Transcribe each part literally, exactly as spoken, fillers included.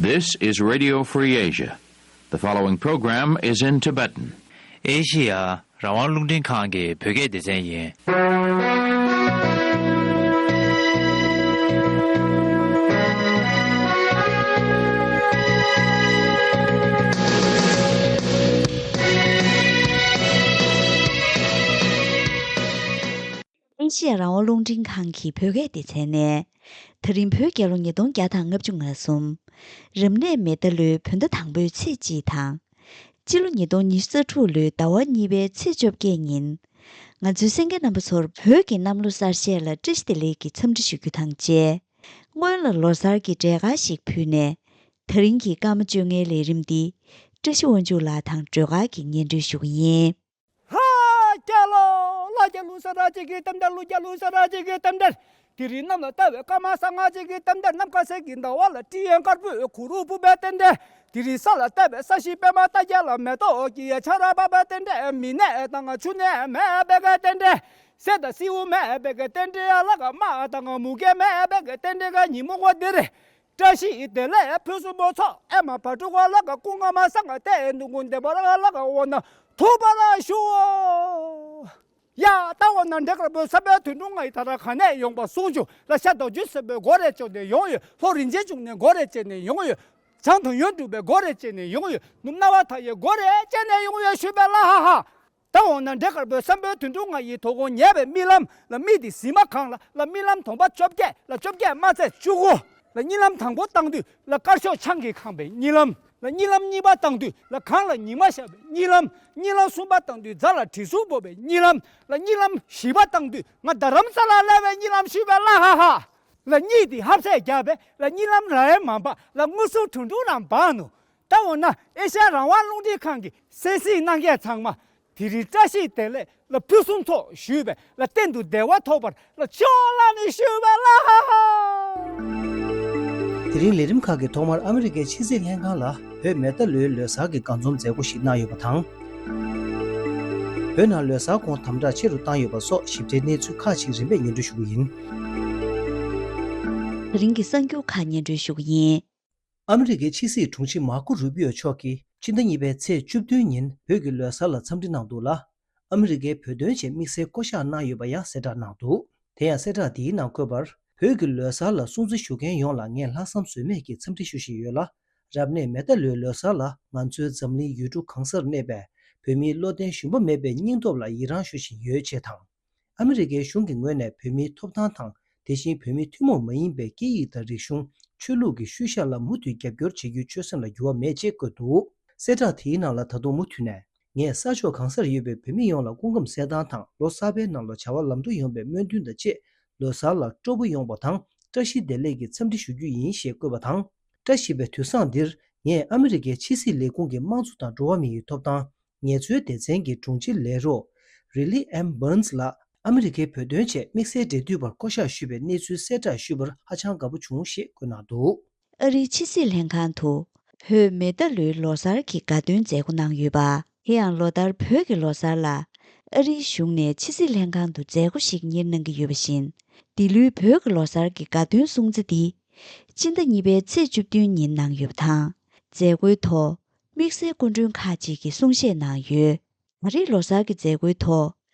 This is Radio Free Asia. The following program is in Tibetan. ཨེ་ཤི་ཡ་རང་དབང་རླུང་འཕྲིན་ཁང་གི་བོད་སྐད་སྡེ་ཚན་ཡིན། ཨེ་ཤི་ཡ་རང་དབང་རླུང་འཕྲིན་ཁང་གི་བོད་སྐད་སྡེ་ཚན་ནས། ད་རིང་བོད་རྒྱལ་ལོ་ཉིས་སྟོང་བརྒྱ་དང་ལྔ་བཅུ་ང་གསུམ། རབ་གནས་མེ་རྟ་ལོའི་བོད་ཟླ་དང་པོའི་ཚེས་གཅིག་དང་། སྤྱི་ལོ་ཉིས་སྟོང་ཉི་ཤུ་རྩ་དྲུག་ལོའི་ཟླ་བ་གཉིས་པའི་ཚེས་བཅོ་བརྒྱད་ཉིན། ང་ཚོའི་གསན་མཁན་རྣམ་པ་ཚོར་བོད་ཀྱི་གནམ་ལོ་གསར་བཞད་ལ་བཀྲ་ཤིས་བདེ་ལེགས་ཀྱི་འཚམས་འདྲི་ཞུ་རྒྱུ་དང་བཅས། སྔོན་ལ་ལོ་གསར་གྱི་འབྲས་དཀར་ཞིག་ཕུལ་ནས། ད་རིང་གི་སྐར་མ་བཅོ་ལྔའི་ལས་རིམ་འདི། བཀྲ་ཤིས་དབང་ཕྱུག་ལགས་དང་སྒྲོལ་དཀར་གྱིས་སྙན་སྒྲོན་ཞུ་གི་ཡིན། ལྷ་རྒྱལ་ལོ། ལྷ་རྒྱལ་ལོ་ས་ར་ཅིག་གི་གཏམ་དར། ཀླུ་རྒྱལ་ལོ་ས་ར་ཅིག་གི་གཏམ་དར། དེ་རིང་གནམ་ལ་ལྟ་བའི་སྐར་མ་གསང་སྔགས་ཅིག་གི་གཏམ་དར། ནམ་མཁའ་གསལ་གྱི་ཟླ་བ་ལ་སྤྲིན་དཀར་པོས་གུ་རུ་ཕུབ་པའི་རྟེན་འབྲེལ། དེ་རིང་ས་ལ་ལྟ་བའི་ས་གཞི་པད་མ་རྟ་རྒྱལ་ལ་མེ་ཏོག་གི་ཆར་བབས་པའི་རྟེན་འབྲེལ། མི་ནད་དང་ཆུ་ནད་མེད་པའི་གི་རྟེན་འབྲེལ། སད་དང་སེའུ་མེད་པའི་གི་རྟེན་འབྲེལ། ལ་ག་དམག་དང་མུ་གེ་མེད་པའི་གི་རྟེན་འབྲེལ། ག་ཉིན་མོ་འགོ་འདིར། བཀྲ་ཤིས་བདེ་ལེགས་ཕུན་སུམ་ཚོགས། ཨེ་མ་བ་ཕྲུག་ག་ལ་ག་སྐུ་ངོ་མ་སང་ག་ཏེ་ནུ་གུ་འདེ་བ་ར་ལ་ག་འོ་ན་ཐུག་པ་ལ་ཞུ། ཡ་ད་འོ་ན་འདྲེ་དཀར་པོའི་བསམ་པའི་དོན་དུ་ང་ཡི་ད་ར་ག་ནས་ཡོང་པ་གསུང་ཆུ་ལ་ཤ་དོག་ཇུ་སེ་པོའི་སྒོ་རེ་བཅོ་ནས་ཡོང་ཡོད། ལྷོ་རིན་ཆེན་ཆུང་ནས་སྒོ་རེ་བཅད་ནས་ཡོང་ཡོད། བྱང་དུ་ཡོན་གྲུབ་པའི་སྒོ་རེ་བཅད་ནས་ཡོང་ཡོད། ནུབ་སྣང་བ་མཐའ་ཡས་སྒོ་རེ་བཅད་ནས་ཡོང་ཡོད་ཞུས་པས་ལ་ཧ་ཧ། ད་འོ་ན་འདྲེ་དཀར་པོའི་བསམ་པའི་དོན་དུ་ང་ཡི་དོ་དགོང་ཉལ་བའི་རྨི་ལམ་ལ་རྨི་དེ་གཟིགས་མ་གང་ལ་ལ་རྨི་ལམ་དོན་པ་བཅོ་བརྒྱད་ལ་བཅོ་བརྒྱད་མ་ཚད་བཅུ་དགུ་ལ་གཉིད་ལམ་དང་པོ་བཏང་དུས་ལ་དཀར་ཕྱོགས་ཆང་གིས་ཁེངས་པའི་གཉིད་ལམ་ལ་གཉིད་ལམ་གཉིས་པ་བཏང་དུས་ལ་གངས་ལ་ཉི་མ་ཤར་བའི་གཉིད་ལམ་གཉིད་ལམ་གསུམ་པ་བཏང་དུས་རྫ་ལ་དྲི་བསུང་འབོག་པའི་གཉིད་ལམ་ལ་གཉིད་ལམ་བཞི་པ་བཏང་དུས་ང་རྡ་རམ་ས་ལ་སླེབས་པའི་གཉིད་ལམ་ཞུས་པས་ལ་ཧ་ཧ། ལ་གཉིད་དེ་ཧབ་སེ་བརྒྱབ་པས་ལ་གཉིད་ལམ་ར་ཡན་མ་འབག་ལ་མངོན་སུམ་དུང་དུང་རང་འབག་ནུ། ད་འོ་ན་ཨེ་ཤ་ཡ་རང་དབང་རླུང་འཕྲིན་ཁང་གི་གསན་གཟིགས་གནང་མཁན་ཚང་མ་དེ་རིང་བཀྲ་ཤིས་བདེ་ལེགས་ལ་ཕུན་སུམ་ཚོགས་ཞུས་པས་ལ་གཏན་དུ་བདེ་བ་ཐོབ་པར་ལ་ཆོག་ལ་ནི་ཞུས་པས་ལ་ཧ་ཧ། དེ་རིང་ལས་རིམ་ཁག་གི་ཐོག་མར་ཨ་མི་རི་ཀའི་ཕྱི་སྲིད་ལྷན་ཁང་ལ་བོད་མེ་རྟ་ལོའི་ལོ་གསར་གྱི་དགའ་འཛོམས་མཛད་སྒོ་ཞིག་གནང་ཡོད་པ་དང་། བོད་ནང་ལོ་གསར་གོང་དམ་དྲག་ཆེ་རུ་བཏང་ཡོད་པ་སོགས་ཞིབ་ཕྲའི་གནས་ཚུལ་ཁག་ཅིག་རིམ་པས་སྙན་སྒྲོན་ཞུ་གི་ཡིན། དེ་རིང་གི་གསར་འགྱུར་ཁག་སྙན་སྒྲོན་ཞུ་གི་ཡིན། ཨ་མི་རི་ཀའི་ཕྱི་སྲིད་དྲུང་ཆེ་མར་ཀོ་རུ་པི་ཡོ་མཆོག་གིས་ཕྱི་ཟླ་གཉིས་པའི་ཚེས་བཅུ་བདུན་ཉིན་བོད་ཀྱི་ལོ་གསར་ལ་འཚམས་འདྲི་གནང་འདུག་ལ། ཨ་མི་རི་ཀའི་བོད་དོན་ཆེད་དམིགས་བསལ་བསྐོ་གཞག་གནང་ཡོད་པ་ཡང་གསལ་བསྒྲགས་གནང་འདུག་དེ་ཡང་གསལ་བསྒྲགས་འདིའི་ནང་འཁོད་པར། བོད་ཀྱི་ལོ་གསར་ལ་སྲུང་བརྩི་ཞུ་མཁན་ཡོངས་ལ་ངས་ལྷག་བསམ་ཟོལ་མེད་ཀྱིས་འཚམས་འདྲི་ཞུ་བཞིན་ཡོད་ལ། རབ་གནས་མེ་རྟ་ལོའི་ལོ་གསར་ལ་ང་ཚོའི་འཛམ་གླིང་ཡུལ་གྲུ་གང་སར་གནས་པའི་བོད་མིའི་བློ་བརྟན་ཞུམ་པ་མེད་པའི་སྙིང་སྟོབས་ལ་ཡི་རངས་ཞུ་བཞིན་ཡོད་ཅེས་དང་། ཨ་མི་རི་ཀའི་གཞུང་གི་ངོས་ནས་བོད་མིའི་ཐོབ་ཐང་དང་། དེ་བཞིན་བོད་མིའི་ཐུན་མོང་མ་ཡིན་པའི་སྐད་ཡིག་དང་རིག་གཞུང་། ཆོས་ལུགས་ཀྱི་ཤུལ་བཞག་ལ་མུ་མཐུད་རྒྱབ་སྐྱོར་བྱེད་རྒྱུའི་ཆོད་སེམས་ལ་འགྱུར་བ་མེད་ཅེས་བཀོད་འདུག་གསལ་བསྒྲགས་དེའི་ནང་ལ་ད་དུང་མུ་མཐུད་ནས། ངས་ས་ཕྱོགས་གང་སར་ཡོད་པའི་བོད་མི་ཡོངས་ལ་སྐུ་ཁམས་གསལ་ཐང་དང་། ལོ་གསར་པའི་ནང་ལ་བྱ་བ་ལམ་འགྲོ་ཡོང་བའི་སྨོན་འདུན་དང་བཅས། ལོ་གསར་ལ་སྤྲོ་པོ་ཡོང་བ་དང་། བཀྲ་ཤིས་བདེ་ལེགས་ཀྱི་འཚམས་འདྲི་ཞུ་རྒྱུ་ཡིན་ཞེས་བཀོད་པ་དང་། བཀྲ་ཤིས་པའི་དུས་བཟང་འདིར། ངས་ཨ་མི་རི་ཀའི་ཕྱི་སྲིད་ལས་ཁུངས་ཀྱི་དམངས་གཙོ་དང་འགྲོ་བ་མིའི་ཐོབ་ཐང་། ངལ་རྩོལ་སྡེ་ཚན་གྱི་དྲུང་ཆེ་ལས་རོགས། རི་ལི་ཨེམ་བྷརནས་ལགས། ཨ་མི་རི་ཀའི་བོད་དོན་ཆེད་དམིགས་བསལ་འབྲེལ་མཐུད་པར་བསྐོ་གཞག་ཞུས་པའི་གནས་ཚུལ་གསལ་བསྒྲགས་ཞུས་པར་ཧ་ཅང་དགའ་པོ་བྱུང་ཞེས་བཀོད་གནང་འདུག་ཨ་རིའི་ཕྱི་སྲིད་ལྷན་ཁང་དུ། བོད་མེ་རྟ་ལོའི་ལོ་གསར་གྱི་དགའ་སྟོན་མཛད་སྒོ་གནང་ཡོད་པ། དེ་ཡང་ལོ་ལྟར་བོད་ཀྱི་ལོ་གསར་ལ། ཨ་རིའི་གཞུང་ནས་ཕྱི་སྲིད་ལྷན་ཁང་དུ་མཛད་སྒོ་ཞིག་གཉེར་གནང་གི་ཡོད་པ་བཞིན། འདི་ལོའི་བོད་ཀྱི་ལོ་གསར་གྱི་དགའ་སྟོན་སྲུང་བརྩི་འདི། སྤྱི་ཟླ་གཉིས་པའི་ཚེས་བཅུ་བདུན་ཉིན་གནང་ཡོད་པ་དང་། མཛད་སྒོའི་ཐོག་དམིགས་བསལ་སྐུ་མགྲོན་ཁག་ཅིག་གིས་གསུང་བཤད་གནང་ཡོད། ད་རེས་ལོ་གསར་གྱི་མཛད་སྒོའི་ཐོག་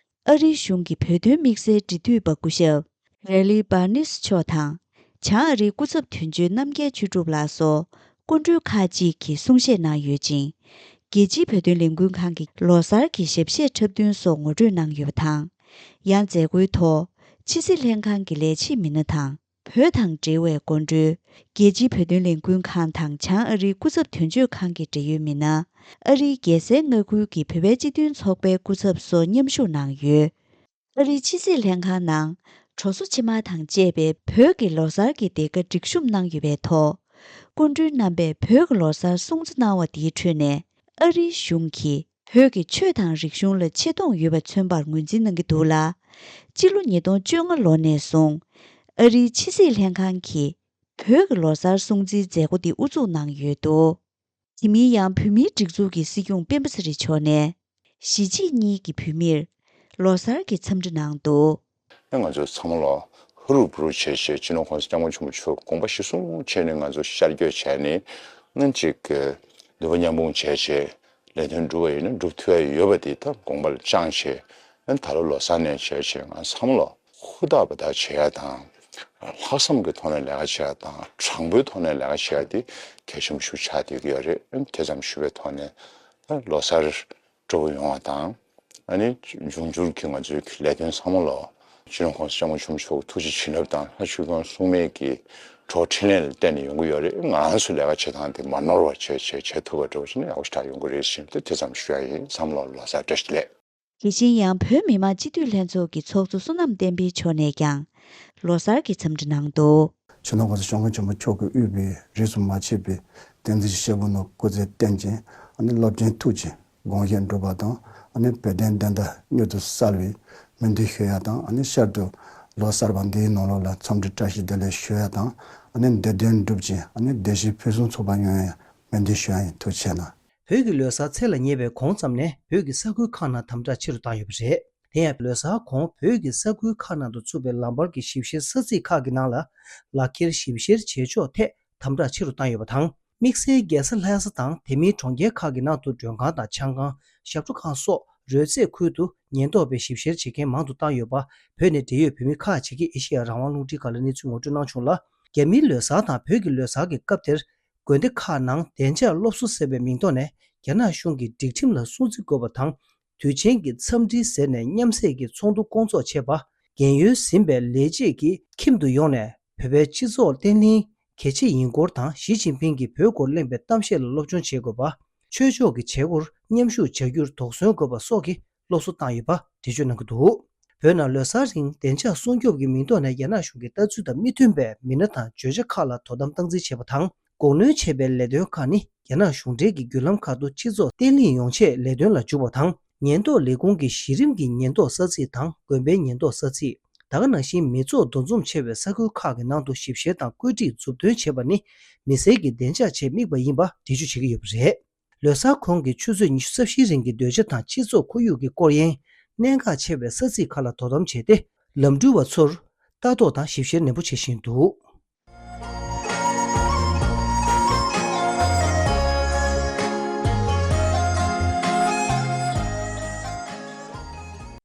ཨ་རིའི་གཞུང་གི་བོད་དོན་དམིགས་བསལ་འབྲེལ་མཐུད་པ་སྐུ་ཞབས་རེ་ལི་བར་ནིས་མཆོག་དང་། བྱང་ཨ་རིའི་སྐུ་ཚབ་དོན་གཅོད་རྣམ་རྒྱལ་ཆོས་གྲུབ་ལགས་སོགས་སྐུ་མགྲོན་ཁག་ཅིག་གིས་གསུང་བཤད་གནང་ཡོད་ཅིང་། རྒྱལ་སྤྱིའི་བོད་དོན་ལས་འགུལ་ཁང་གི་ལོ་གསར་གྱི་ཞབས་གཞས་འཁྲབ་སྟོན་སོགས་ངོ་སྤྲོད་གནང་ཡོད་པ་དང་། ཡང་མཛད་སྒོའི་ཐོག་ཕྱི་སྲིད་ལྷན་ཁང་གི་ལས་བྱེད་མི་སྣ་དང་། བོད་དང་འབྲེལ་བའི་སྐུ་མགྲོན། རྒྱལ་སྤྱིའི་བོད་དོན་ལས་འགུལ་ཁང་དང་བྱང་ཨ་རིའི་སྐུ་ཚབ་དོན་གཅོད་ཁང་གི་འབྲེལ་ཡོད་མི་སྣ། ཨ་རིའི་རྒྱལ་སའི་མངའ་ཁུལ་གྱི་བོད་པའི་སྤྱི་མཐུན་ཚོགས་པའི་སྐུ་ཚབ་སོགས་མཉམ་ཞུགས་གནང་ཡོད། ཨ་རིའི་ཕྱི་སྲིད་ལྷན་ཁང་ནང་གྲོ་སོ་ཕྱེ་མར་དང་བཅས་པའི་བོད་ཀྱི་ལོ་གསར་གྱི་སྡེར་ཁ་སྒྲིག་གཤོམ་གནང་ཡོད་པའི་ཐོག་སྐུ་མགྲོན་རྣམ་པས་བོད་ཀྱི་ལོ་གསར་སྲུང་བརྩི་གནང་བ་དེའི་ཁྲོད་ནས་ཨ་རིའི་གཞུང་གིས། བོད་ཀྱི་ཆོས་དང་རིག་གཞུང་ལ་ཆེ་མཐོང་ཡོད་པ་མཚོན་པར་ངོས་འཛིན་གནང་གི་འདུག་ལ། སྤྱི་ལོ་ཉིས་སྟོང་བཅོ་ལྔ་ལོ་ནས་བཟུང་། ཨ་རིའི་ཕྱི་སྲིད་ལྷན་ཁང་གིས་བོད་ཀྱི་ལོ་གསར་སྲུང་བརྩིའི་མཛད་སྒོ་འདི་དབུ་འཛུགས་གནང་ཡོད་འདུག་དེ་མིན་ཡང་བོད་མིའི་སྒྲིག་འཛུགས་ཀྱི་སྲིད་སྐྱོང་སྤེན་པ་ཚེ་རིང་མཆོག་ནས། གཞིས་བྱེས་གཉིས་ཀྱི་བོད་མིར་ལོ་གསར་གྱི་འཚམས་འདྲི་གནང་འདུག་ང་ཚོ་ཚང་མ་ལ་ཧུ་རུ་བུ་རུ་བྱས་བྱས་སྤྱི་ནོར་༸གོང་ས་༸སྐྱབས་མགོན་ཆེན་པོ་མཆོག་དགོངས་པ་གཞི་བཟུང་བྱས་ནས་ང་ཚོ་ཤར་བསྐྱོད་བྱས་ནས་ ནི་གཅིག་གི་འདུན་པ་མཉམ་སྤུངས་བྱས་བྱས་ལས་དོན་སྒྲུབ་པ་ཡིན་ན་སྒྲུབ་ཐུབ་ཡ་ཡོད་པ་དེ་ད་དགོངས་པ་ལ་བཅངས་བྱས། ཨ་ནི་ད་ལོ་ལོ་གསར་ནས་བྱས་བྱས་ང་བསམ་བློ་ཧུར་ཐག་པ་ད་བྱེད་ཡ་དང་། ལྷག་བསམ་གྱི་ཐོག་ནས་ལས་ཀ་བྱེད་ཡ་དང་དྲང་པོའི་ཐོག་ནས་ལས་ཀ་བྱེད་ཡ་དེ་གལ་ཆེན་པོ་ཞིག་ཆགས་བསྡད་ཀྱི་ཡོད་རེད། ཨ་ནི་དེ་ཙམ་ཞུ་བའི་ཐོག་ནས་ད་ལོ་གསར་སྤྲོ་པོ་ཡོང་བ་དང་། ཨ་ནི་འབྱུང་འགྱུར་གྱི་ང་ཚོའི་ལས་དོན་ཚང་མ་ལ་སྤྱི་ནོར་༸གོང་ས་༸སྐྱབས་མགོན་ཆེན་པོ་མཆོག་ཐུགས་རྗེ་བྱིན་རླབས་དང་ལྷ་ཆོས་སྐྱོང་སྲུང་མའི་གི་གྲོགས་འཕྲིན་ལས་ལ་བརྟེན་ནས་ཡོང་གི་ཡོད་རེད། ང་རང་ཚོའི་ལས་ཀ་བྱེད་སྟངས་དེ་མ་ནོར་བ་བྱས་བྱས་བྱེད་ཐུབ་པ་འདྲ་བོ་ཞིག་ན་ཡག་པོ་ཞེ་དྲག་ཡོང་གི་རེད་ཟེར་ཏེ་དེ་ཙམ་ཞུ་ཡ་ཡིན། བསམ་བློ་ལོ་གསར་བཀྲ་ཤིས་བདེ་ལེགས། དེ་བཞིན་ཡང་བོད་མི་མང་སྤྱི་འཐུས་ལྷན་ཚོགས་ཀྱི་ཚོགས་གཙོ་བསོད་ནམས་བསྟན་འཕེལ་མཆོག་ནས་ཀྱང་ལོ་གསར་གྱི་འཚམས་འདྲི་གནང་འདུག། སྤྱི་ནོར་༸གོང་ས་༸སྐྱབས་མགོན་ཆེན་པོ་མཆོག་གིས་དབུས་པའི་རིས་སུ་མ་ཆད་པའི་བསྟན་འཛིན་སྐྱེས་བུ་རྣམས་སྐུ་ཚེ་བརྟན་ཅིང་། ཨ་ནི་རླབས་ཆེན་ཐུགས་ཀྱི་དགོངས་བཞེད་འགྲུབ་པ་དང་། ཨ་ནི་བོད་དོན་བདེན་མཐའ་མྱུར་དུ་གསལ་བའི་སྨོན་འདུན་ཞུ་ཡ་དང་། ཨ་ནི་ཤར་དུ་ལོ་གསར་པ་འདིའི་ནང་ལོགས་ལ་འཚམས་འདྲི་བཀྲ་ཤིས་བདེ་ལེགས་ཞུ་ཡ་དང་། ཨ་ནི་བདེ་དོན་འགྲུབ་ཅིང་། ཨ་ནི་བདེ་སྐྱིད་ཕུན་སུམ་ཚོགས་པ་ཡོང་ཡ་སྨོན་འདུན་ཞུ་ཡ་ཡིན། ཐུགས་རྗེ་གནང་། བོད་ཀྱི་ལོ་གསར་ཚེས་ལ་ཉེ་བའི་གོང་ཙམ་ནས་བོད་ཀྱི་ས་ཁུལ་ཁག་ནང་དམ་དྲག་ཆེ་རུ་བཏང་ཡོད་པ་རེད། དེ་ཡང་ལོ་གསར་གོང་བོད་ཀྱི་ས་ཁུལ་ཁག་ནང་དུ་ཚུགས་པའི་ལམ་བར་གྱི་ཞིབ་བཤེར་ས་ཚིགས་ཁག་གི་ནང་ལ་ལག་འཁྱེར་ཞིབ་བཤེར་བྱེད་ཕྱོགས་ཐད་དམ་དྲག་ཆེ་རུ་བཏང་ཡོད་པ་དང་། དམིགས་བསལ་རྒྱལ་ས་ལྷ་ས་དང་དེ་མིན་གྲོང་ཁྱེར་ཁག་གི་ནང་དུ་མགྲོན་ཁང་དང་ཆང་ཁང་། ཞབས་བྲོ་ཁང་སོགས་རོལ་རྩེད་ཁུལ་དུ་ཉེན་རྟོག་པས་ཞིབ་བཤེར་བྱེད་མཁན་མང་དུ་བཏང་ཡོད་པ། བོད་ནས་འབྲེལ་ཡོད་བོད་མི་ཁག་ཅིག་གིས་ཨེ་ཤེ་ཡ་རང་དབང་རླུང་འཕྲིན་ཁང་ལ་གནས་ཚུལ་ངོ་སྤྲོད་གནང་བྱུང་ལ། རྒྱ་མིའི་ལོ་གསར་དང་བོད་ཀྱི་ལོ་གསར་གྱི་སྐབས་དེར། དགོན་སྡེ་ཁག་ནང་བདེ་འཇགས་སློབ་གསོ་ཟེར་བའི་མིང་ཐོག་ནས་རྒྱ་ནག་གཞུང་གི་སྒྲིག་ཁྲིམས་ལ་སྲུང་བརྩི་དགོས་པ་དང་། དུས་ཆེན་གྱི་འཚམས་འདྲི་ཟེར་ནས་མཉམ་བསྲེས་ཀྱི་ཚོགས་འདུ་བསྐོང་ཚོགས་བྱས་པ། རྒན་ཡོལ་ཟིན་པའི་ལས་བྱེད་ཀྱིས་ཁྱིམ་དུ་ཡོང་ནས་བོད་པའི་སྤྱི་ཚོགས་བརྟན་ལྷིང་གལ་ཆེ་ཡིན་སྐོར་དང་། ཞི་ཅིན་ཕིང་གིས་བོད་སྐོར་གླེང་བའི་གཏམ་བཤད་ལ་སློབ་སྦྱོང་བྱེད་དགོས་པ། ཆོས་ཕྱོགས་ཀྱི་བྱེད་སྒོར་མཉམ་ཞུགས་བྱ་རྒྱུར་དོགས་ཟོན་དགོས་པ་སོགས་ཀྱི་སློབ་གསོ་བཏང་ཡོད་པ་འགྲེལ་བརྗོད་གནང་གི་འདུག། བོད་ནང་ལོ་གསར་རིང་བདེ་འཇགས་སྲུང་སྐྱོབ་ཀྱི་མིང་ཐོག་ནས་རྒྱ་ནག་གཞུང་གི་ལྟ་ཚུལ་དང་མི་མཐུན་པའི་མི་སྣ་དང་བརྗོད་བྱ་ཁག་ལ་དོ་དམ་སྟངས་འཛིན་བྱས་པ་དང་། འགོག་གནོན་བྱས་པའི་ལས་དོན་ཁག་ནི་རྒྱ་ནག་གཞུང་འབྲེལ་གྱི་བརྒྱུད་ལམ་ཁག་ཏུ་སྤྱི་ཚོགས་བརྟན་ལྷིང་ཡོང་ཆེད་ལས་དོན་ལ་འཇུག་པ་དང་། ཉེན་རྟོག་ལས་ཁུངས་ཀྱི་གཞི་རིམ་གྱི་ཉེན་རྟོག་ས་ཚིགས་དང་དགོན་པའི་ཉེན་རྟོག་ས་ཚིགས། ད་ག་ནང་བཞིན་མི་ཚོགས་འདུ་འཛོམས་ཆེ་བའི་ས་ཁུལ་ཁག་གི་ནང་དུ་ཞིབ་བཤེར་དང་བཀོད་སྒྲིག་མཛུབ་སྟོན་བྱེད་པ་ནི་མི་སེར་གྱི་བདེ་འཇགས་ཆེད་དམིགས་པ་ཡིན་པ་འགྲེལ་བརྗོད་བྱེད་ཀྱི་ཡོད་པ་རེད། ལོ་གསར་གོང་གི་ཆུ་ཚོད་ཉི་ཤུ་རྩ་བཞིའི་རིང་གི་སྡོད་བྱ་དང་སྤྱི་ཚོགས་ཁོར་ཡུག་གི་སྐོར་ཡན། གནད་འགག་ཆེ་བའི་ས་ཚིགས་ཁག་ལ་དོ་དམ་བྱས་ཏེ། ལམ་འགྲུལ་བ་ཚོར་ལྟ་རྟོག་དང་ཞིབ་བཤེར་ནན་པོ་བྱེད་བཞིན་འདུག།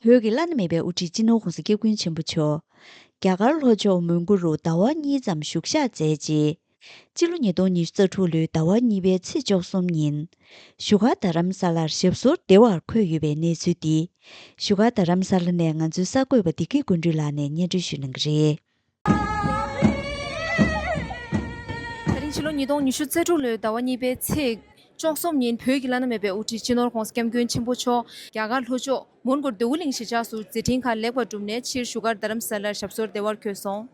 བོད་ཀྱི་བླ་ན་མེད་པའི་དབུ་ཁྲིད་སྤྱི་ནོར་༸གོང་ས་༸སྐྱབས་མགོན་ཆེན་པོ་མཆོག་རྒྱ་གར་ལྷོ་ཕྱོགས་མོན་གྷོ་རུ་ཟླ་བ་གཉིས་ཙམ་བཞུགས་ཞག་མཛད་རྗེས། སྤྱི་ལོ་ཉིས་སྟོང་ཉི་ཤུ་རྩ་དྲུག་ལོའི་ཟླ་བ་གཉིས་པའི་ཚེས་བཅུ་གསུམ་ཉིན། བཞུགས་སྒར་རྡ་རམ་ས་ལར་ཞབས་སོར་བདེ་བར་འཁོད་ཡོད་པའི་གནས་ཚུལ་འདི། བཞུགས་སྒར་རྡ་རམ་ས་ལ་ནས་ང་ཚོའི་གསར་འགོད་པ་བདེ་སྐྱིད་ཀུན་འདུས་ལགས་ནས་སྙན་སྒྲོན་ཞུ་གནང་གི་རེད། ད་རིང་ཕྱི་ལོ་ཉིས་སྟོང་ཉི་ཤུ་རྩ་དྲུག་ལོའི་ཟླ་བ་གཉིས་པའི་ཚེས་བཅུ་གསུམ་ཉིན་བོད་ཀྱི་བླ་ན་མེད་པའི་དབུ་ཁྲིད་སྤྱི་ནོར་༸གོང་ས་༸སྐྱབས་མགོན་ཆེན་པོ་མཆོག་རྒྱ་གར་ལྷོ་ཕྱོགས་མོན་གྷོ་རྡེའུ་གླིང་གཞིས་ཆགས་སུ་མཛད་འཕྲིན་ཁག་ལེགས་པར་གྲུབ་ནས་ཕྱིར་བཞུགས་སྒར་རྡ་རམ་ས་ལར་ཞབས་སོར་བདེ་བར་འཁོད་སོང་།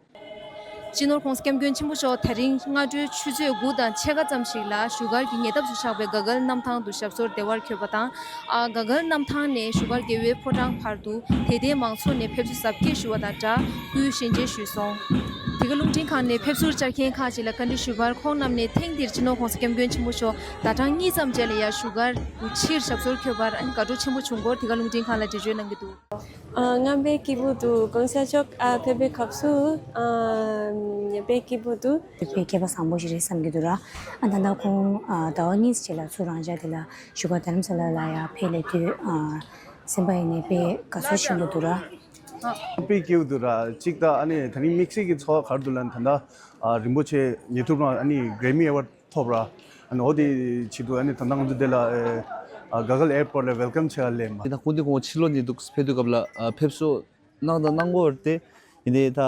སྤྱི་ནོར་༸གོང་ས་༸སྐྱབས་མགོན་ཆེན་པོ་མཆོག་ད་རིང་སྔ་དྲོའི་ཆུ་ཚོད་དགུ་དང་ཕྱེད་ཀ་ཙམ་ཞིག་ལ་བཞུགས་སྒར་གྱི་ཉེ་འདབས་སུ་ཆགས་པའི་ག་གལ་གནམ་ཐང་དུ་ཞབས་སོར་བདེ་བར་འཁོད་པ་དང་། ཨ་ག་གལ་གནམ་ཐང་ནས་བཞུགས་སྒར་རྒྱལ་བའི་ཕོ་བྲང་བར་དུ་དད་ལྡན་མང་ཚོགས་ནས་ཕེབས་བསུ་གཟབ་རྒྱས་ཞུ་བ་དང་སྦྲགས་སྐུའི་ཞལ་མཇལ་ཞུས་སོང་། འདི་ག་རླུང་འཕྲིན་ཁང་ནས་ཕེབས་བསུར་བཅར་མཁན་ཁག་ཅིག་ལ་བཀའ་འདྲི་ཞུས་པར། ཁོང་རྣམས་ནས་ཐེངས་འདིར་སྤྱི་ནོར་༸གོང་ས་༸སྐྱབས་མགོན་ཆེན་པོ་མཆོག་ཟླ་གྲངས་གཉིས་ཙམ་རྗེས་ལ་ཡང་བཞུགས་སྒར་དུ་ཕྱིར་ཞབས་སོར་འཁོད་པར་ཨ་ནི་དགའ་སྤྲོ་ཆེན་པོ་བྱུང་སྐོར་འདི་ག་རླུང་འཕྲིན་ཁང་ལ་འགྲེལ་བརྗོད་གནང་གི་འདུག། ཨ་སྔ་དྲོའི་སྐྱིད་པོ་འདུག། ༸གོང་ས་མཆོག་ཨ་ཕེབས་པའི་སྐབས་སུ་ཨ་དཔེ་སྐྱིད་པོ་འདུག། དཔེ་སྐལ་པ་བཟང་པོ་ཞིག་རེད་བསམ་གྱི་འདུག་ར། ཨ་ད་ལྟ་ཁོང་ཨ་ཟླ་བ་གཉིས་རྗེས་ལ་ཚུར་རང་ཅག་དེ་ལ་བཞུགས་སྒར་རྡ་རམ་ས་ལ་ལ་ཡར་ཕེབས་སླེབས་དུས་ཨ་སེམས་པ་ཡིན་ནའི་དཔེ་དགའ་ཚོར་ཆེན་པོ་འདུག་ར། དཔེ་སྐྱིད་པོ་འདུག་ར། གཅིག་ད་ཨ་ནི་ད་རིང་དམིགས་བསལ་གྱི་ཚོར་བ་ག་རེ་འདུག་ལབ་ན། ད་ལྟ་ཨ་རིན་པོ་ཆེ་ཉེ་དུ་རང་ཨ་ནི་Grammy Award ཐོབ་ར། ཨ་ནི་འོ་དེ་ཆེད་དུ་ཨ་ནི་ད་ལྟ་ང་ཚོ་འདི་ལ་ཨ་ག་གལ་ཨེར་པོར་ལ་ཝེལ་ཀམ་བྱེད་ཡ་སླེབས་མ། ད་སྐུ་མདུན་ཁོང་ཕྱི་ལོགས་ནས་འདུག་ཕེབས་དུས་སྐབས་ལ་ཨ་ཕེབས་བསུ་གནང་དང་གནང་གོ་རེད་དེ། ཡིན་ནའི་ད་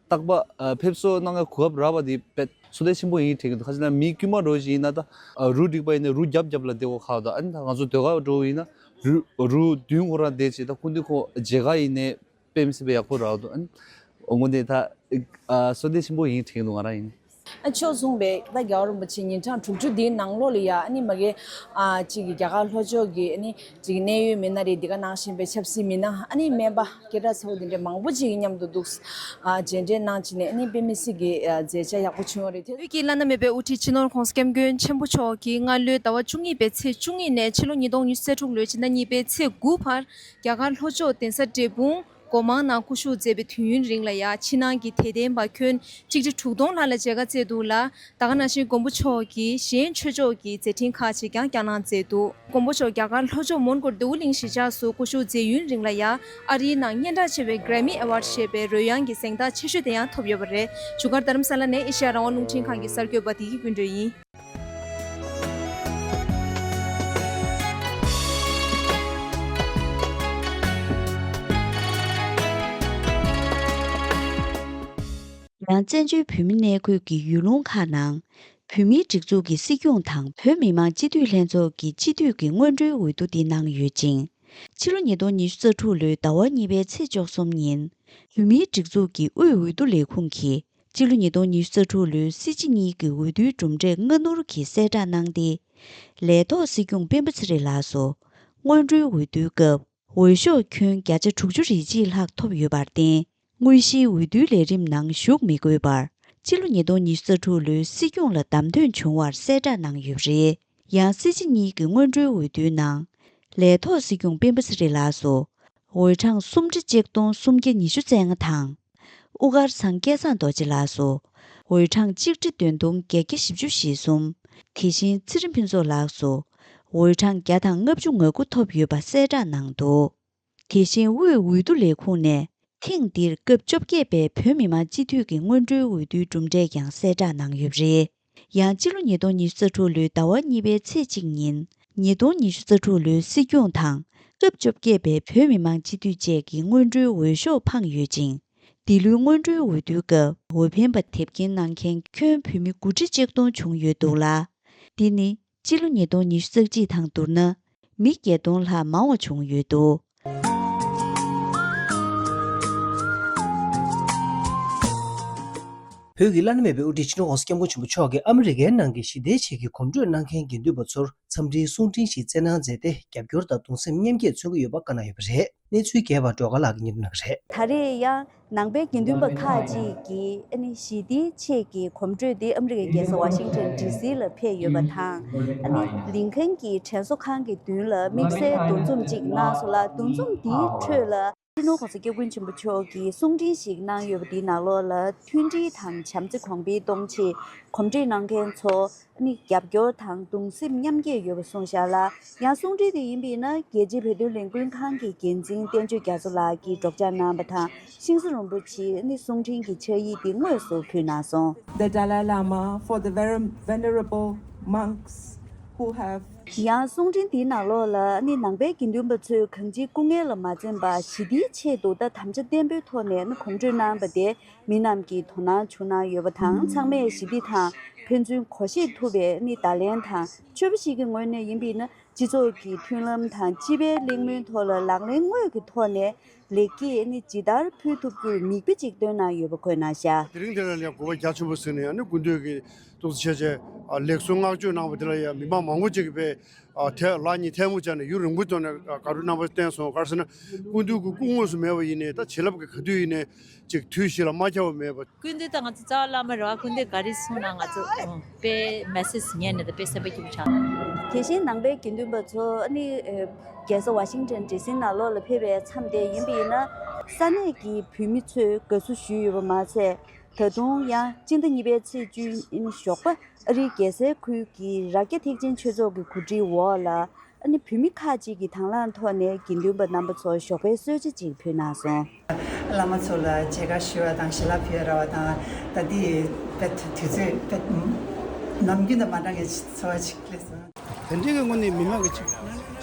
རྟག་པར་ཨ་ཕེབས་བསུ་གནང་གི་གོ་སྐབས་རག་པ་དེ་དཔེ་བསོད་བདེ་ཆེན་པོ་ཡིན་དྲན་གྱི་འདུག། ཁ་ཅིག་ན་མི་དཀྱུས་མ་འདྲ་བོ་ཞིག་ཡིན་ན་ད་ཨ་རུ་སྒྲིག་པ་ཡིན་ན་རུ་རྒྱབ་རྒྱབ་ལ་བསྡད་དགོས་ཁག་འདུག། ཨ་ནི་ད་ང་ཚོ་ཟློས་གར་འདྲ་བོ་ཡིན་ན་རུ་རུ་མདུན་ཁོ་རང་བསྡད་བྱས། ད་སྐུ་མདུན་ཁོང་མཇལ་ཁ་ཡིན་ནའི་དཔེ་མི་སྲིད་པའི་ཡག་པོ་རག་འདུག། ཨ་ནི་དངོས་གནས་ད་ཨ་བསོད་བདེ་ཆེན་པོ་ཡིན་དྲན་གྱི་འདུག་ང་རང་ཡིན། ཨ་མཆོག་གསུངས་པའི་ད་རྒྱལ་བ་རིན་པོ་ཆེ་ཉིན་གྲངས་དྲུག་ཅུ་འདིའི་ནང་ལོགས་ལ་ཡ་ཨ་ནི་མ་གི་ཨ་གཅིག་གི་རྒྱ་གར་ལྷོ་ཕྱོགས་ཀྱི་ཨ་ནི་གཅིག་གི་གནད་ཡོད་མི་སྣ་རེད། འདི་ག་ནང་བཞིན་པའི་ཆབ་སྲིད་མི་སྣ། ཨ་ནི་སྨན་པ་སྐད་གྲགས་ཚ་བོ་འདི་འདྲའི་མང་པོ་ཅིག་གི་མཉམ་དུ་འདུག་ཨ་མཇལ་འཕྲད་གནང་བྱས་ནས་ཨ་ནི་དཔེ་མི་སྲིད་ཀྱི་ཨ་མཛད་འཆར་ཡག་པོ་བྱུང་བ་རེད། དེ་བོད་ཀྱི་བླ་ན་མེད་པའི་དབུ་ཁྲིད་སྤྱི་ནོར་༸གོང་ས་༸སྐྱབས་མགོན་ཆེན་པོ་མཆོག་གིས་སྔ་ལོའི་ཟླ་བ་བཅུ་གཉིས་པའི་ཚེས་བཅུ་གཉིས་ནས་ཕྱི་ལོ་ཉིས་སྟོང་ཉི་ཤུ་རྩ་དྲུག་ལོའི་ཕྱི་ཟླ་གཉིས་པའི་ཚེས་དགུ་བར་རྒྱ་གར་ལྷོ་ཕྱོགས་གདན་ས་འབྲས་སྤུངས། སྒོ་མང་ནང་སྐུ་བཞུགས་མཛད་པའི་དུས་ཡུན་རིང་ལ་ཡ་ཕྱི་ནང་གི་དད་ལྡན་པ་ཁྱོན་ཆིག་ཁྲི་དྲུག་སྟོང་ལྷག་ལ་མཇལ་ཁ་བསྩལ་འདུག་ལ། ད་ག་ནང་བཞིན་མགོན་པོ་མཆོག་གིས་གཞན་ཆོས་ཕྱོགས་ཀྱི་མཛད་འཕྲིན་ཁག་ཅིག་ཀྱང་བསྐྱངས་གནང་མཛད་འདུག་མགོན་པོ་མཆོག་རྒྱ་གར་ལྷོ་ཕྱོགས་མོན་གྷོ་རྡེའུ་གླིང་གཞིས་ཆགས་སུ་སྐུ་བཞུགས་མཛད་ཡུན་རིང་ལ་ཡ་ཨ་རིའི་ནང་སྙན་གྲགས་ཆེ་བའི་Grammy Award ཞེས་པའི་རོལ་དབྱངས་ཀྱི་གཟེངས་རྟགས་ཆེ་ཤོས་དེ་ཡང་ཐོབ་ཡོད་པ་རེད། བཞུགས་སྒར་རྡ་རམ་ས་ལ་ནས་ཨེ་ཤ་ཡ་རང་དབང་རླུང་འཕྲིན་ཁང་གི་གསར་འགོད་པ་བདེ་སྐྱིད་ཀུན་སྒྲོན་ཡིན། ཡང་བཙན་བྱོལ་བོད་མི་གནས་འཁོད་ཀྱི་ཡུལ་ལུང་ཁག་ནང་། བོད་མིའི་སྒྲིག་འཛུགས་ཀྱི་སྲིད་སྐྱོང་དང་བོད་མི་མང་སྤྱི་འཐུས་ལྷན་ཚོགས་ཀྱི་སྤྱི་འཐུས་ཀྱི་སྔོན་འགྲོའི་འོས་བསྡུ་འདི་གནང་ཡོད་ཅིང་། ཕྱི་ལོ་ཉིས་སྟོང་ཉི་ཤུ་རྩ་དྲུག་ལོའི་ཟླ་བ་གཉིས་པའི་ཚེས་བཅུ་གསུམ་ཉིན། བོད་མིའི་སྒྲིག་འཛུགས་ཀྱི་དབུས་འོས་བསྡུ་ལས་ཁུངས་ཀྱིས་ཕྱི་ལོ་ཉིས་སྟོང་ཉི་ཤུ་རྩ་དྲུག་ལོའི་སྲིད་སྤྱི་གཉིས་ཀྱི་འོས་བསྡུའི་གྲུབ་འབྲས་སྔ་སྣུར་གྱིས་གསལ་བསྒྲགས་གནང་སྟེ། ལས་ཐོག་སྲིད་སྐྱོང་སྤེན་པ་ཚེ་རིང་ལགས་སུ། སྔོན་འགྲོའི་འོས་བསྡུའི་སྐབས། འོས་ཤོག་ཁྱོན་བརྒྱ་ཆ་དྲུག་ཅུ་རེ་གཅིག་ལྷག་ཐོབ་ཡོད་པར་བརྟེན། དངོས་གཞིའི་འོས་བསྡུའི་ལས་རིམ་ནང་ཞུགས་མི་དགོས་པར། ཕྱི་ལོ་ཉིས་སྟོང་ཉི་ཤུ་རྩ་དྲུག་ལོའི་སྲིད་སྐྱོང་ལ་བདམས་ཐོན་བྱུང་བར་གསལ་བསྒྲགས་གནང་ཡོད་པ་རེད། ཡང་སྲིད་སྤྱི་གཉིས་ཀྱི་སྔོན་འགྲོའི་འོས་བསྡུའི་ནང་། ལས་ཐོག་སྲིད་སྐྱོང་སྤེན་པ་ཚེ་རིང་ལགས་སུ། འོས་གྲངས་སུམ་ཁྲི་གཅིག་སྟོང་སུམ་བརྒྱ་ཉི་ཤུ་རྩ་ལྔ་དང་། དབུ་དཀར་ཚང་སྐལ་བཟང་རྡོ་རྗེ་ལགས་སུ། འོས་གྲངས་གཅིག་ཁྲི་བདུན་སྟོང་བརྒྱད་བརྒྱ་བཞི་བཅུ་ཞེ་གསུམ། དེ་བཞིན་ཚེ་རིང་ཕུན་ཚོགས་ལགས་སུ། འོས་གྲངས་བརྒྱ་དང་ལྔ་བཅུ་ང་དགུ་ཐོབ་ཡོད་པ་གསལ་བསྒྲགས་གནང་འདུག་དེ་བཞིན་དབུས་འོས་བསྡུ་ལས་ཁུངས་ནས། ཐེངས་འདིར་སྐབས་བཅོ་བརྒྱད་པའི་བོད་མི་མང་སྤྱི་འཐུས་ཀྱི་སྔོན་འགྲོའི་འོས་བསྡུའི་གྲུབ་འབྲས་ཀྱང་གསལ་བསྒྲགས་གནང་ཡོད་པ་རེད། ཡང་སྤྱི་ལོ་ཉིས་སྟོང་ཉི་ཤུ་རྩ་དྲུག་ལོའི་ཟླ་བ་གཉིས་པའི་ཚེས་གཅིག་ཉིན། ཉིས་སྟོང་ཉི་ཤུ་རྩ་དྲུག་ལོའི་སྲིད་སྐྱོང་དང་། སྐབས་བཅོ་བརྒྱད་པའི་བོད་མི་མང་སྤྱི་འཐུས་བཅས་ཀྱི་སྔོན་འགྲོའི་འོས་ཤོག་འཕངས་ཡོད་ཅིང་། འདི་ལོའི་སྔོན་འགྲོའི་འོས་བསྡུའི་སྐབས་འོས་འཕེན་པ་དེབ་སྐྱེལ་གནང་མཁན་ཁྱོན་བོད་མི་དགུ་ཁྲི་གཅིག་སྟོང་བྱུང་ཡོད་འདུག་ལ། འདི་ནི། སྤྱི་ལོ་ཉིས་སྟོང་ཉི་ཤུ་རྩ་གཅིག་དང་བསྡུར་ན། མི་བརྒྱད་སྟོང་ལྷག་མང་བ་བྱུང་ཡོད་འདུག་བོད་ཀྱི་བླ་ན་མེད་པའི་དབུ་ཁྲིད་སྤྱི་ནོར་༸གོང་ས་༸སྐྱབས་མགོན་ཆེན་པོ་མཆོག་གིས་ཨ་མི་རི་ཀའི་ནང་གི་ཞི་བདེའི་ཆེད་ཀྱི་གོམ་བགྲོད་གནང་མཁན་དགེ་འདུན་པ་ཚོར་འཚམས་འདྲིའི་གསུང་འཕྲིན་ཞིག་བསྩལ་གནང་མཛད་དེ། རྒྱབ་སྐྱོར་དང་གདུང་སེམས་མཉམ་སྐྱེད་མཚོན་གྱི་ཡོད་པ་བཀའ་གནང་ཡོད་པ་རེད། གནས་ཚུལ་རྒྱས་པ་སྒྲོལ་དཀར་ལགས་ཀྱིས་སྙན་སྒྲོན་གནང་གི་རེད། ད་རེས་ཡང་ནང་པའི་དགེ་འདུན་པ་ཁག་ཅིག་གིས་ཨ་ནི་ཞི་བདེའི་ཆེད་ཀྱི་གོམ་བགྲོད་དེ་ཨ་མི་རི་ཀའི་རྒྱལ་ས་ཝ་ཤིང་ཊོན་ཌི་སི་ལ་ཕེབས་ཡོད་པ་དང་། ཨ་ནི་ལིན་ཁན་གྱི་དྲན་གསོ་ཁང་གི་མདུན་ལ་དམིགས་བསལ་འདུ་འཛོམས་ཅིག་གནང་སོང་ལ། འདུ་འཛོམས་འདིའི་ཁྲོད་ལ་སྤྱི་ནོར་༸གོང་ས་༸སྐྱབས་མགོན་ཆེན་པོ་མཆོག་གིས་གསུང་འཕྲིན་ཞིག་གནང་ཡོད་པ་འདིའི་ནང་ལོགས་ལ། མཐུན་སྒྲིལ་དང་བྱམས་བརྩེ་གོང་འཕེལ་གཏོང་ཆེད་གོམ་བགྲོད་གནང་མཁན་ཚོ། ནི་རྒྱབ་སྐྱོར་དང་གདུང་སེམས་མཉམ་སྐྱེད་ཡོད་པ་གསུངས་བཞག་ལ། ཡང་གསུང་འཕྲིན་དེ་ཡིན་པས་ན། རྒྱལ་སྤྱིའི་བོད་དོན་ལས་འགུལ་ཁང་གི་འགན་འཛིན་བསྟན་ཆོས་རྒྱ་མཚོ་ལགས་ཀྱིས་སྒྲོག་སྦྱང་གནང་བ་དང་། ཤིང་བཟོ་རིན་པོ་ཆེས་ནི་གསུང་འཕྲིན་གྱི་ཕྱག་ཡིག་དེ་དངོས་སུ་ཕུལ་གནང་སོང་། The Dalai Lama for the very venerable monks who have ཡང་གསུང་འཕྲིན་དེའི་ནང་ལོགས་ལ་ནི་ནང་པའི་དགེ་འདུན་པ་ཚོས་གང་ཅིའི་སྐུ་ངལ་ལ་མ་འཛེམས་པར་ཞི་བདེའི་ཆེད་དུ་ད་དམ་བཅའ་བརྟན་པོའི་ཐོག་ནས་ནི་གོམ་བགྲོད་གནང་བ་དེ། མི་རྣམས་ཀྱིས་དོ་སྣང་བྱུང་གནང་ཡོད་པ་དང་། ཚང་མས་ཞི་བདེ་དང་ཕན་ཚུན་གོ་ཤེས་ཐུབ་པའི་ནི་བརྡ་ལན་དང་། ཆོས་པ་ཞིག་གི་ངོས་ནས་ཡིན་པས་ན། སྤྱི་ཚོགས་ཀྱི་མཐུན་ལམ་དང་སྤྱི་པའི་གླེང་མོལ་ཐོག་ལ་ལག་ལེན་དངོས་ཀྱི་ཐོག་ནས་ལེགས་སྐྱེས་ནི་ཇི་ལྟར་ཕུལ་ཐུབ་རྒྱུར་མིག་དཔེ་ཅིག་སྟོན་གནང་ཡོད་པ་འཁོད་གནང་བཞག་དེ་རིང་འདི་ལ་ཡང་དགོས་པ་རྒྱ་ཆེན་པོ་ཟེར་ནས། ཨ་ནི་སྐུ་མདུན་གྱིས་ཏོག་ཙམ་བྱས་བྱས་ལེགས་གསོལ་བསྔགས་བརྗོད་གནང་བ་དེ་ལ་ཡང་མི་མང་མང་པོ་ཅིག་གིས་དཔེ་ཨ་ཐལ་ལག་གཉིས་ཐལ་མོ་སྦྱར་ནས་ཡུན་རིང་པོའི་ཐོག་ནས་དགའ་སྤྲོ་རྣམ་པ་བསྟན་སོང་། ག་རེ་ཟེར་ན། སྐུ་མདུན་གྱི་སྐུ་དངོས་སུ་མེད་པ་ཡིན་ནའི། ད་བྱིན་རླབས་ཀྱི་ག་དུས་ཡིན་ནའི་ཅིག་དུས་བཞི་ལ་མ་ཁྱབ་པ་མེད་པ། སྐུ་མདུན་དང་ང་ཚོ་རྩ་བ་བླ་མ་རེད་བ། སྐུ་མདུན་ག་རེ་གསུངས་ན་ང་ཚོ་ཨོ་དཔེ་མེ་སེ་ཇི་ཉན་ནས་ད་དཔེ་སེམས་པ་སྐྱིད་པོ་ཆགས། དེ་བཞིན་ནང་པའི་དགེ་འདུན་པ་ཚོ་ནི་ཨེ་རྒྱལ་ས་ཝ་ཤིང་ཊོན་ཌི་སི་ནང་ལོགས་ལ་ཕེབས་པའི་མཚམས་དེ་ཡིན་པ་ཡིན་ན། ས་གནས་ཀྱི་བོད་མི་ཚོས་དགའ་བསུ་ཞུས་ཡོད་པ་མ་ཟད། ད་དུང་ཡང་སྤྱི་ཟླ་གཉིས་པའི་ཚེས་བཅུ་ཉིན་ཞོགས་པ་ཨ་རིའི་རྒྱལ་སའི་ཁུལ་གྱི་རྭ་རྒྱ་ཐེག་ཆེན་ཆོས་ཚོགས་ཀྱི་གོ་སྒྲིག་འོག་ལ། ཨ་ནི་བོད་མི་ཁག་ཅིག་གིས་དང་བླངས་ཐོག་ནས་དགེ་འདུན་པ་རྣམ་པ་ཚོར་ཞོགས་པའི་གསོལ་ཇ་ཅིག་ཕུལ་གནང་སོང་། བླ་མ་ཚོ་ལ་མཇལ་ཁ་ཞུ་བ་དང་ཞལ་ལག་ཕུལ་ཡ་རག་པ་དང་། ད་འདི་དཔེ་དུས་ཚོད་དཔེ་ནམ་རྒྱུན་དང་མ་འདྲ་བའི་ཚོར་བ་ཅིག་སླེབས་སོང་། དེ་འདྲའི་གི་དངོས་གནས་མི་མང་གི་ཅིག་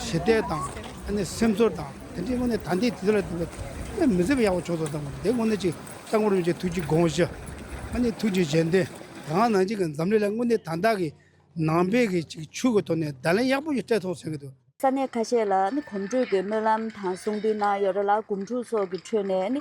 ཞི་བདེ་དང་། ཨ་ནི་སེམས་ཚོར་དང་། དེ་འདྲའི་དངོས་གནས་ད་ལྟའི་དུས་ཚོད་ལ་བསྟུན་པའི་དཔེ་མི་སྲིད་པའི་ཡག་པོ་བྱུང་སོང་བསམ་གི་འདུག་དེ་དངོས་གནས་ཅིག་སྐྱབས་མགོན་རིན་པོ་ཆེ་ཐུགས་ཀྱི་དགོངས་བཞེད། ཨ་ནི་ཐུགས་ཀྱི་བཞེད་དོན། ད་ག་ནང་བཞིན་གྱི་འཛམ་གླིང་ལ་དངོས་གནས་ད་ལྟ་གི་ནང་པའི་གི་ཅིག་ཆོས་ཀྱི་ཐོག་ནས་བརྡ་ལན་ཡག་པོ་ཞིག་སྤྲད་ཐུབ་ཟེར་གི་འདུག་ས་གནས་ཁ་ཤས་ལ་ནི་གོམ་བགྲོད་ཀྱི་སྨོན་ལམ་དང་གསུང་འདོན་གནང་ཡོད་རེད་ལ། སྒོམ་སྒྲུབ་སོགས་ཀྱི་ཁྲོད་ནས་ནི་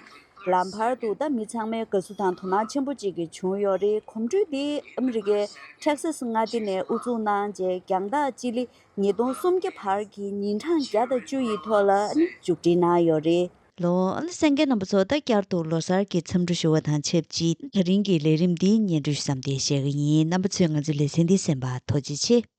ལམ་བར་དུ་ད་མི་ཚང་མའི་དགའ་བསུ་དང་དོ་སྣང་ཆེན་པོ་ཅིག་གི་བྱུང་ཡོད་རེད། གོམ་བགྲོད་འདི་ཨ་མི་རི་ཀའི་ཊེག་སཱ་སི་མངའ་སྡེ་ནས་དབུ་འཛུགས་གནང་རྗེས། རྒྱང་ཐག་སྤྱི་ལེ་ཉིས་སྟོང་སུམ་བརྒྱ་བར་གྱི་ཉིན་གྲངས་བརྒྱ་དང་བཅུ་ཡི་ཐོག་ལ་ནི་མཇུག་སྒྲིལ་གནང་ཡོད་རེད། ལོ། ཨ་ནི་གསན་མཁན་རྣམ་པ་ཚོ། ད་བསྐྱར་དུ་ལོ་གསར་གྱི་འཚམས་འདྲི་ཞུ་བ་དང་ཆབས་ཅིག་ད་རིང་གི་ལས་རིམ་འདི་སྙན་སྒྲོན་ཞུ་མཚམས་འདིར་བཞག་གི་ཡིན། རྣམ་པ་ཚོས་ང་ཚོའི་ལེ་ཚན་འདི་གསན་པར་ཐུགས་རྗེ་ཆེ།